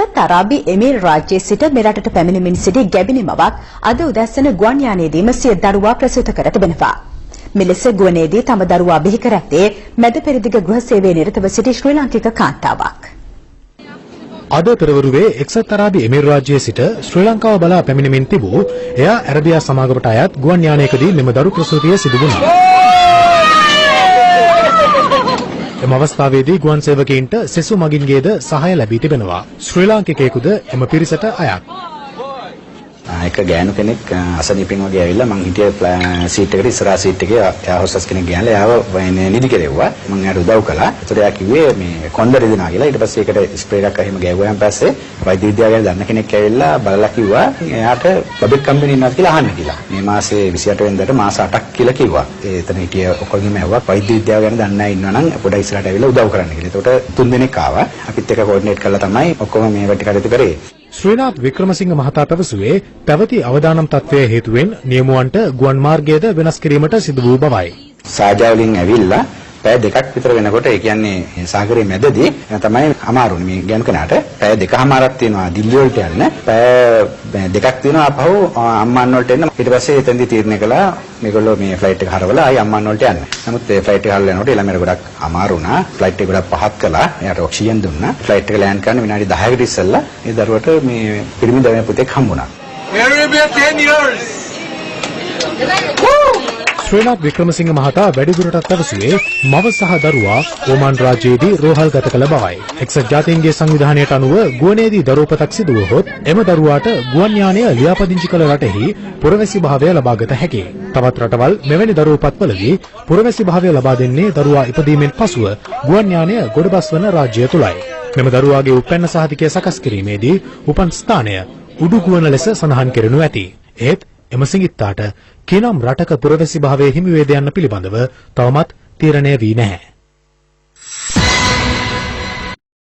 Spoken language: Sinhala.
එක්සත් අරාබි එමීර් රාජ්‍යයේ සිට මෙරටට පැමිණෙමින් සිටි ගැබිණි මවක් අද උදැසන ගුවන් යානයේදීම සිය දරුවා ප්‍රසූත කර තිබෙනවා. මෙලෙස ගුවනේදී තම දරුවා බිහි කර ඇත්තේ මැද පෙරදිග ගෘහ සේවයේ නිරතව සිටි ශ්‍රී ලාංකික කාන්තාවක්. අද පෙරවරුවේ එක්සත් අරාබි එමීර් රාජ්‍යයේ සිට ශ්‍රී ලංකාව බලා පැමිණෙමින් තිබූ එයා ඇරබියා සමාගමට අයත් ගුවන් යානයකදී මෙම දරු ප්‍රසූතිය සිදු වුණා. එම අවස්ථාවේදී ගුවන් සේවකයින්ට සෙසු මගින්ගේද සහාය ලැබී තිබෙනවා. ශ්‍රී ලාංකිකයෙකුද එම පිරිසට අයත්. එක ගෑනු කෙනෙක් අසනීපෙන් වගේ ඇවිල්ලා මං හිටිය සීට් එකට ඉස්සරහා සීට් එකේ එයා හොස්ටස් කෙනෙක් ගියාලා එයාව නිදි කෙරෙව්වා. මං එයාට උදව් කළා. ඒතර එයා කිව්වේ මේ කොන්ද රිදෙනවා කියලා. ඊට පස්සේ ඒකට ස්ප්‍රේ එකක් එහෙම ගැහුවාන් පස්සේ වෛද්‍ය විද්‍යාව ගැන දන්න කෙනෙක් ඇවිල්ලා බලලා කිව්වා එයාට බබෙක් කම්පැනි ඉන්නවද කියලා අහන්න කියලා. මේ මාසේ 28 වෙනිදාට මාස 8ක් කියලා කිව්වා. ඒ එතන හිටිය ඔක්කොගෙම ඇහුවා වෛද්‍ය විද්‍යාව ගැන දන්න අය ඉන්නවා නම් පොඩ්ඩක් ඉස්සරහට ඇවිල්ලා උදව් කරන්න කියලා. එතකොට තුන් දෙනෙක් ආවා. අපිත් එක්ක කෝඩිනේට් කරලා තමයි ඔක්කොම මේ වැඩ කටයුතු කරේ. ශ්‍රීනාත් වික්‍රමසිංහ මහතා පැවසුවේ පැවති අවදානම් තත්ත්වය හේතුවෙන් නියමුවන්ට ගුවන් මාර්ගයද වෙනස් කිරීමට සිදු වූ බවයි. සාජා වලින් ඇවිල්ලා පැය දෙකක් විතර වෙනකොට, ඒ කියන්නේ සාගරයේ මැදදී තමයි අමාරුනේ මේ ගෑනු කෙනාට. පැය දෙකමාරක් තියෙනවා දිල්ලි වලට යන්න. පැය දෙකක් තියෙනවා ආපහු අම්මාන් වලට එන්න. ඊට පස්සේ එතෙන්දී තීරණය කළා මේගොල්ලෝ මේ ෆ්ලයිට් එක හරවලා ආයි අම්මාන් වලට යන්න. නමුත් ඒ ෆ්ලයිට් එක හරවලා යනකොට ඒ ළමයාට ගොඩක් අමාරු වුණා. ෆ්ලයිට් එක ගොඩක් පහත් කළා. එයාට ඔක්සිජන් දුන්නා. ෆ්ලයිට් එක ලෑන්ඩ් කරන්න විනාඩි 10කට ඉස්සෙල්ලා ඒ දරුවට මේ පිරිමි දරුවෙක් පුතෙක් හම්බුණා. Arabia 10 years. Srinath Wickremesinghe මහතා වැඩිදුරටත් පැවසුවේ මව සහ දරුවා ඕමාන් රාජ්‍යයේදී රෝහල්ගත කළ බවයි. එක්සත් ජාතීන්ගේ සංවිධානයට අනුව ගුවනේදී දරුවපතක් සිදු වුවහොත් එම දරුවාට ගුවන් යානය ලියාපදිංචි කළ රටෙහි පුරවැසි භාවය ලබාගත හැකියි. තවත් රටවල් මෙවැනි දරුවපත්වලදී පුරවැසි භාවය ලබා දෙන්නේ දරුවා ඉපදීමෙන් පසුව ගුවන් යානය ගොඩබස්වන රාජ්‍යය තුලයි. මෙම දරුවාගේ උප්පැන්න සහතිකය සකස් කිරීමේදී උපන් ස්ථානය උඩුගුවන ලෙස සඳහන් කෙරෙනු ඇති. ඒත් එම සිඟිත්තාට කිනම් රටක පුරවැසි භාවය හිමි වේද යන්න පිළිබඳව තවමත් තීරණය වී නැහැ.